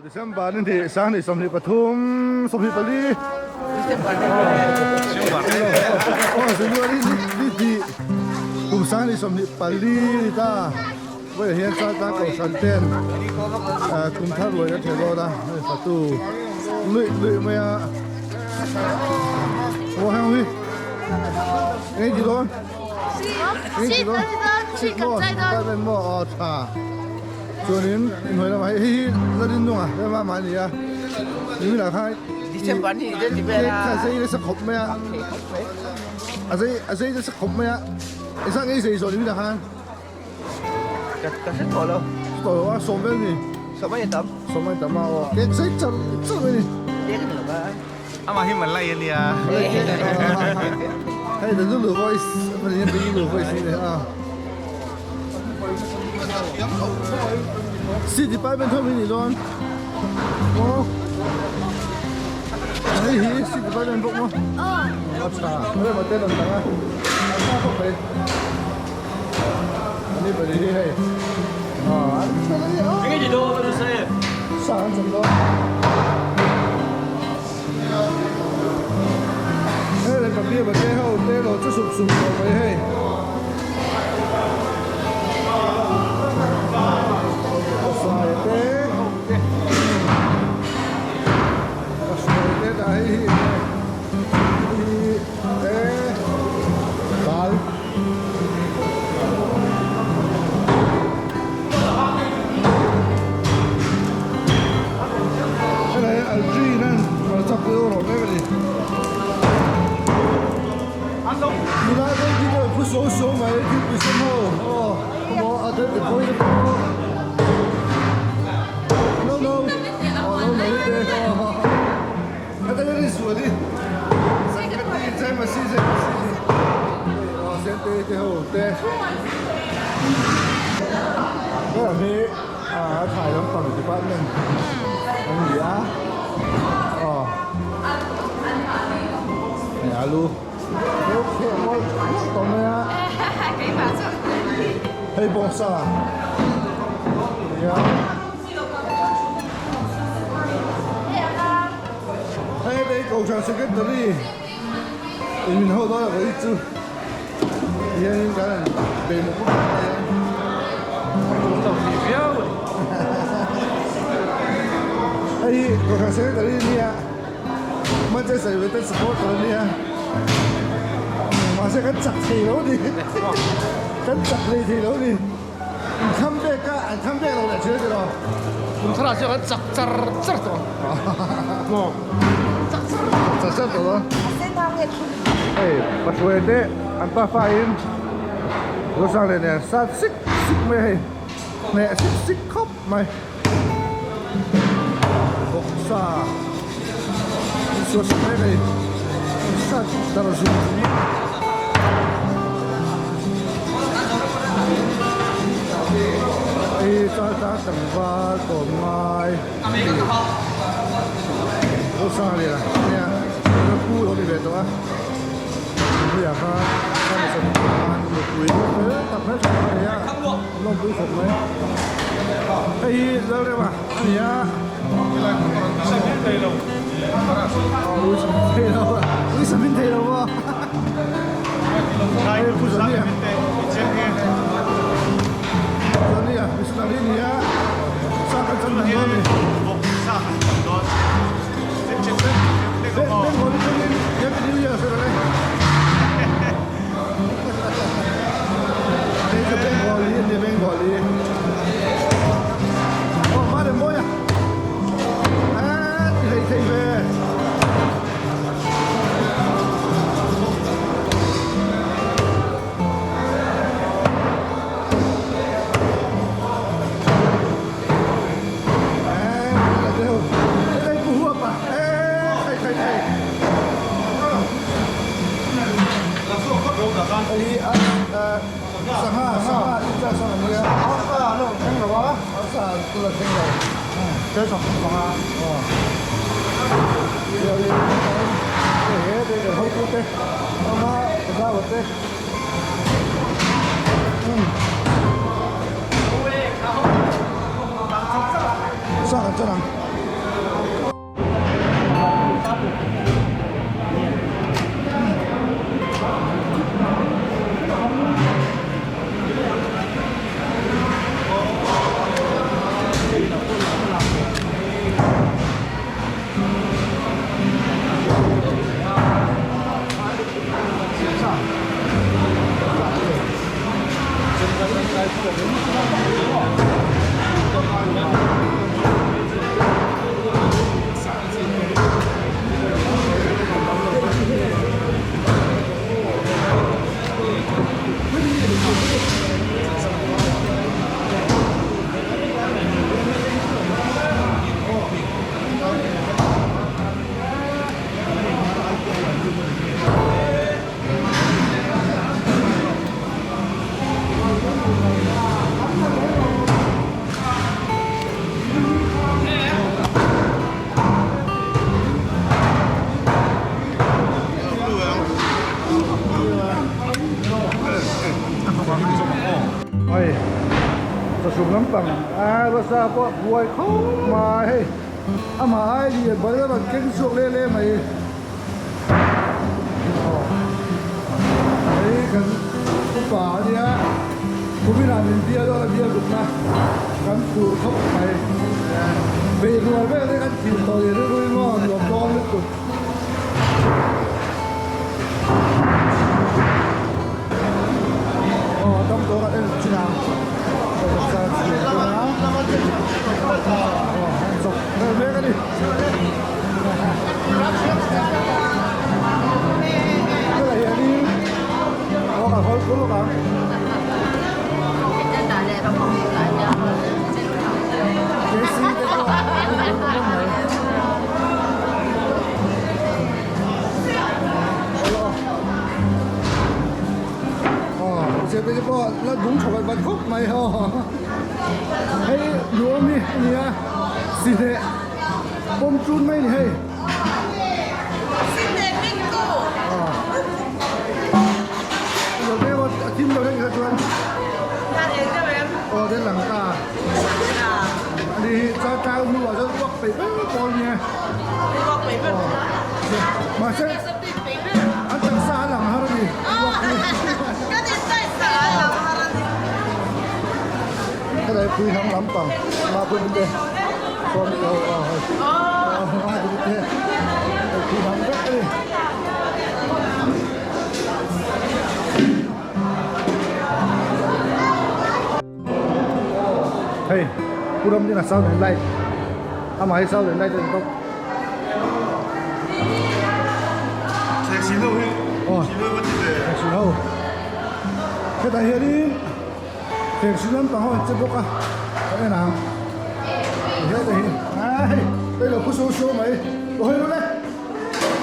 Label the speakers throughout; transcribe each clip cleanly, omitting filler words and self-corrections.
Speaker 1: December ni hnih sanghnih 23 24 aw January ni hnih kum sanghnih 24 ni ta vawiah hian Chaltlang Kohhran ten kum thar ruai a theh dawn a hei fatu luih luih mai a aw heng hi eng ti dawn eng ti dawn chhit maw department maw aw tha. Chuanin inhnuai lamah hei hi Lalrinnunga lemah mah a ni a, niminah khan cake kha a zei nasa khawp mai a, a zei a zei nasa khawp mai a, engzah nge i zei zawh niminah khan?
Speaker 2: Ka hre tawh lo.
Speaker 1: Hre tawh lo a, sawm vel ni?
Speaker 2: Sawm a ni tam.
Speaker 1: Sawm a ni tam a aw, cake zei char char mai a ni.
Speaker 2: Cake a ni lo va.
Speaker 3: Amah hi Malay a nia.
Speaker 1: Malay cake a hei the Lulu voice a ni a the Lulu voice a ni a. City department ho hi ni dawn maw hei hi city department bawk maw a tha rema te rawn lang a an tha khawp mai ani pahnih hi hei an fel a nia sa an chawm dawn hei le papia pate ho te lo chu sup sup tawh mai hei. Nula te hi pawh phu suau suau mai thilpui sen ho aw maw a tel te pawh hi pawh no no aw no no te heta hian in sual hi zai masi zai masi aw sen te te ho te heng hi a thai lampang department an ni a aw hei alu. Hei bawngsa nia hei hei kohhran secretary in min ho dawn a vawi chu hianin kan han bei mawp mawp mai a. Hei hi kohhran secretary nia. Manchester United supporter a nia mahse kan chak thei lo ni kan chak hlei thei lo ni an tham bek a an tham bek lo leh thin a tiraw
Speaker 4: kum thar ah chuan kan chak char char tawh maw
Speaker 1: chak char char tawh lo hei Pathuai te an pafa in Rosang leh nen sat sik sik mai a hei hneh sik sik khawp mai. Bawksa insual sak mek a ni sat dar zum zum in hei chaltlang tlangval tawm ngai a ni bawksa lian a nia a pu lo ni ve tawh a hnuaiah khan nupui fel tak hmeltha tak a nei a. Lawmpui khawp mai. Hei hi Lalrema a ni a. Ui sa min thei lo. Ui sa min thei lo maw. Hei Pu Zania. Zania missionary a ni a. Sa kan chan dan dawn a ni. Bengali tawngin Happy New Year sawi rawh le. Hei hi sangha sangha in char sang ania thleng lo a sa chu la thleng lo he te ama zau te sang an chuan ang. Hei sasum lampang a rasa pawh buai khawp mai hei amah ai lian bal a rawn keng chhuak leh leh mai hei kan upa a nia kuminah min bial dawn a bial rukna kan phur khawp mai beihrual vel te kan thil tawh leh rilru in maw nuam dawn lutuk. Aw tam tawh kan en thin a chawp vel mek a ni. Helai hianin aw ka hawl phur bawk ang. KC te pawh an awm mai. Aw te pawh la dum tha vat vat khawp mai haw hei nuam hi a ni a sihneh pawm tun mai a ni hei a thim lo reng kha chuan aw den lang ta a ni hi char tlang hnuah chuan uak peih ber pawl a nia mahse an taksa a lang har a ni uak hi helai pui hnam lampang mah pui te sawn aw aw hei aw pui te pui hnam vek a ni. Hei pu ram ding a sound and light amah hi sound and light a ni bawk.
Speaker 3: Taxi ho hi
Speaker 1: taxi ho hetah hianin taxi lampang ho an che bawk a ka en ang hetah hi hei hei lo khu suau suau mai aw hei rawh le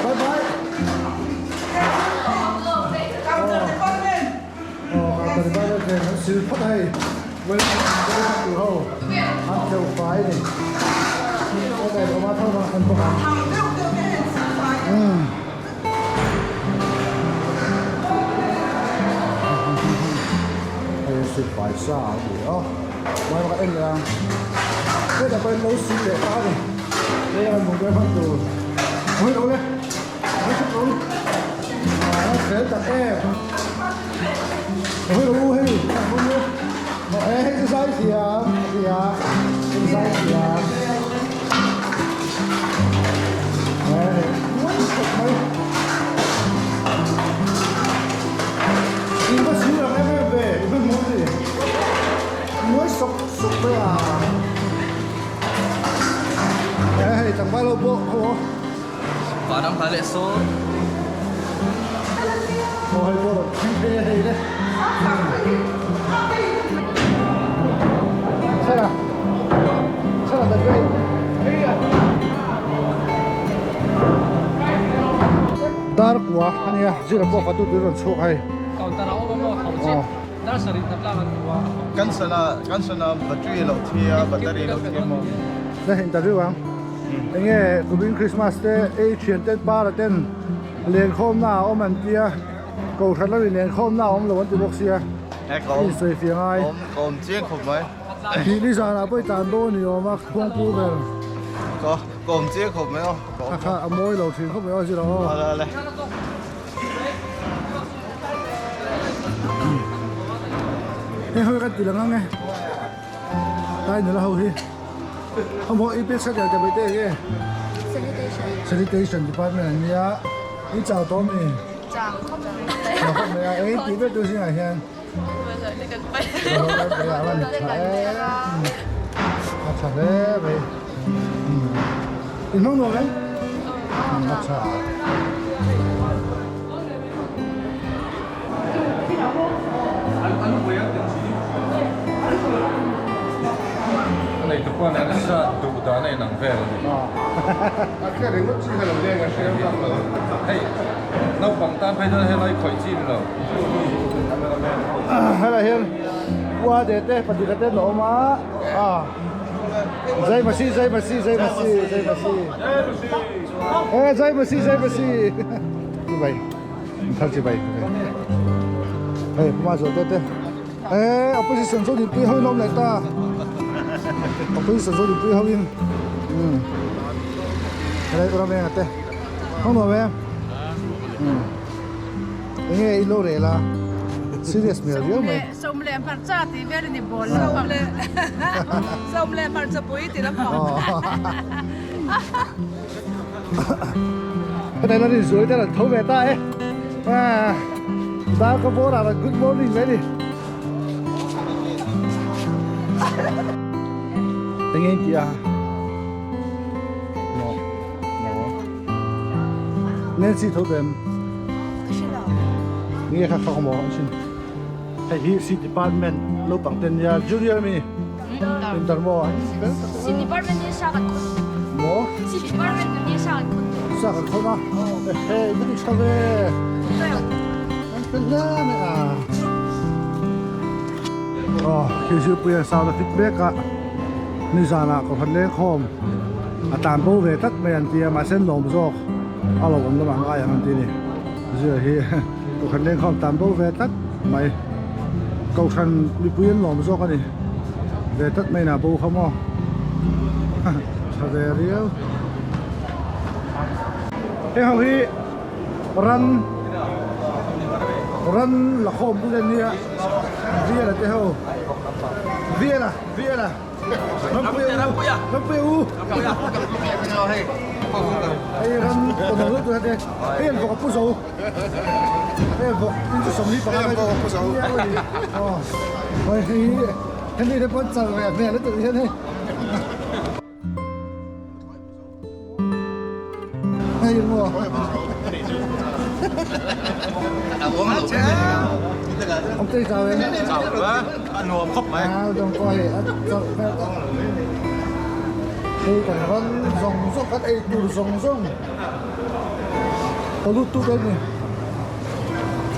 Speaker 1: bye bye aw counter department nen an sil phawt a hei welcome tur ho an tleuh fai a ni hetah hi awm a thau an bawk ang umm. Hei si fai sa a ni a vai bawk a en leh ang hetah pawh hian lo si leh ta a ni hei a mawng hman tur hawi lo le hawi thut lo a fel tak em hawi lo u hei a hmun u hei chu zai thiam a ti a hei zai thiam.
Speaker 2: Vanram hla leh saw.
Speaker 1: Dar kua a nia zira pawh fatu tur rawn chhuak hei.
Speaker 4: Counter a awm a maw tho chi dar sarih hna tlang an hmu a.
Speaker 3: Kan sana kan sana battery lo thi a battery lo thi a maw.
Speaker 1: Na interview ang enge kumin Christmas te ei thian ten para ten lenkhawm na a awm an tia kohhran lo in lenkhawm na a awm lo an ti bawk sia. I sawi fiah ngai.
Speaker 3: Ka awm chiang khawp mai.
Speaker 1: Tih ni zanah pawh i tlan dawn ni awm a khuangpu ber.
Speaker 3: Ka ka awm chiang khawp mai aw.
Speaker 1: Kha kha a mawi lo thin khawp mai aw zira aw.
Speaker 3: Ale ale.
Speaker 1: Hei hoi kan ti lang ang e. Tai nula ho hi. Hamo i pe sa te bai te ge.
Speaker 5: Sanitation.
Speaker 1: Sanitation department an nia. I chau tawh mi.
Speaker 5: Chau khawp mai.
Speaker 1: tha khawp mai a eng tih ber tur zingah hian a tha hle mai in hmang nuam em a tha.
Speaker 5: A nei tu pawh nen a sa duh dan a inang vel a ni.
Speaker 1: A hriat ringawt chi kha lo leng a hriat vak lo.
Speaker 5: Hei naupang tan phei chuan helai khawih chi ni lo.
Speaker 1: Helai hian ua de te patika te an awm a a zai masi zai masi zai masi zai masi e zai masi zai masi chibai thar chibai hei puma zawh te te e opposition zawh dinpui ho in awm leh ta opposition zawh dinpui ho in helai ram enga te hawng nuam em enge i lo rel a serious hmel viau mai
Speaker 6: sawm leh hmarcha tih vel a ni bawl lampang sawm leh hmarcha pui tih lampang
Speaker 1: Hetlai la rin zuai te an tho ve ta e Dar ka bawr ah good morning mai ni Enge in tih a Maw Maw Nancy tho tawh em Nge kha kha maw an chin Hei hi C department naupang te nia junior mi Inter maw
Speaker 7: C department hi sa kan khawt
Speaker 1: Maw
Speaker 7: C department ni sa kan khawt
Speaker 1: Sa kan khawt a Ehe i dik tha ve An fel hle mai a Aw khi zirpui a sound a fit mek a nizanah kohhran lengkhawm a tlan bo ve tlat mai an tia mahse an lawm zawk a lo awm lamah ngai ang an ti a ni zir hi kohhran lengkhawm tlan bo ve tlat mai kohhran mipui an lawm zawk a ni ve tlat mai in a bo kha maw tha ve riau heng ho hi ran ran la khawm bul a nia Viala te ho Viala Viala Rampuia Rampuia u hei ran kawn ang lutuk te hei an vawk a pu zo hei an vawk in chu sawmli panga lai vawk a pu zo hei hemi te pawh an chal ve hmel lutuk hian hei Hei maw Ông tây chào em
Speaker 3: A nuam khawp mai.
Speaker 1: À dòng coi a chau Hei kan ran zawng zawng kan ei tur zawng zawng Ka lut tuk em ni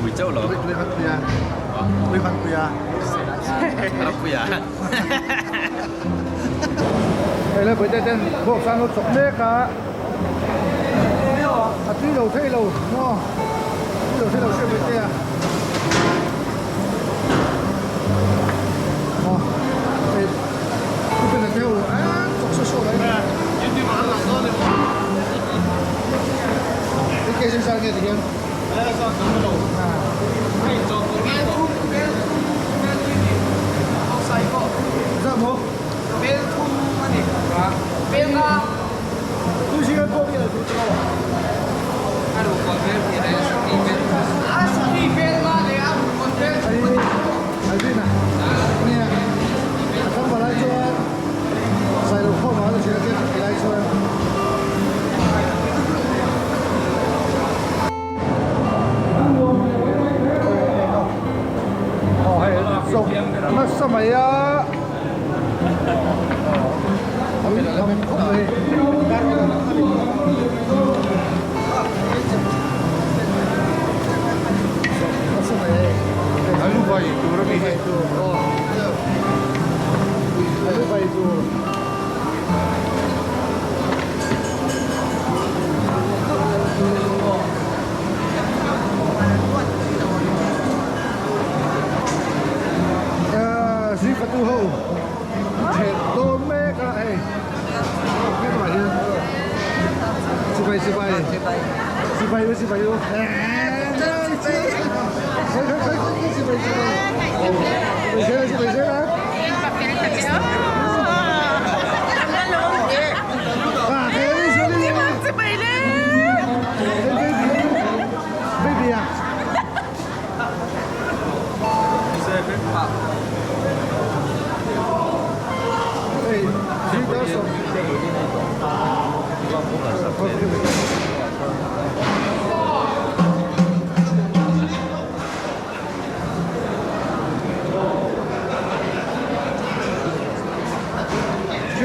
Speaker 2: Mui chauh lo.
Speaker 1: Tui khan puia Tui khan puia
Speaker 2: Puia.
Speaker 1: Hei le bawihte ten bawk sang lo chawk mek a a tui lo thei lo maw tui lo thei lo hriat bawihte a aw hei pu bena te ho an chawk saw saw lai hei ke zing sang nge ti hian Zah maw?
Speaker 2: Bel thum a ni. Bel nga.
Speaker 1: Tu zinga pawh hi a duh tawh.
Speaker 2: A ruh kawn bel hnih leh sati bel thum. A sati bel nga leh a ruh kawn bel thum a ni.
Speaker 1: Alvin a. Nia. A kam palai chuan Sailo khawm ah a la thin a tia ti lai chuan. Aw hei zawk nasa mai a ui tham khawp mai zawk nasa mai hei
Speaker 5: Alu vai tur a mi hei
Speaker 1: alu vai tur. Zikatu ho thet dawn mek a hei helamah hian chibai chibai chibai u chibai u chibai chibai chibai chibai Baby à.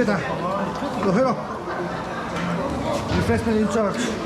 Speaker 1: Heta, lo hero. Refreshment in charge.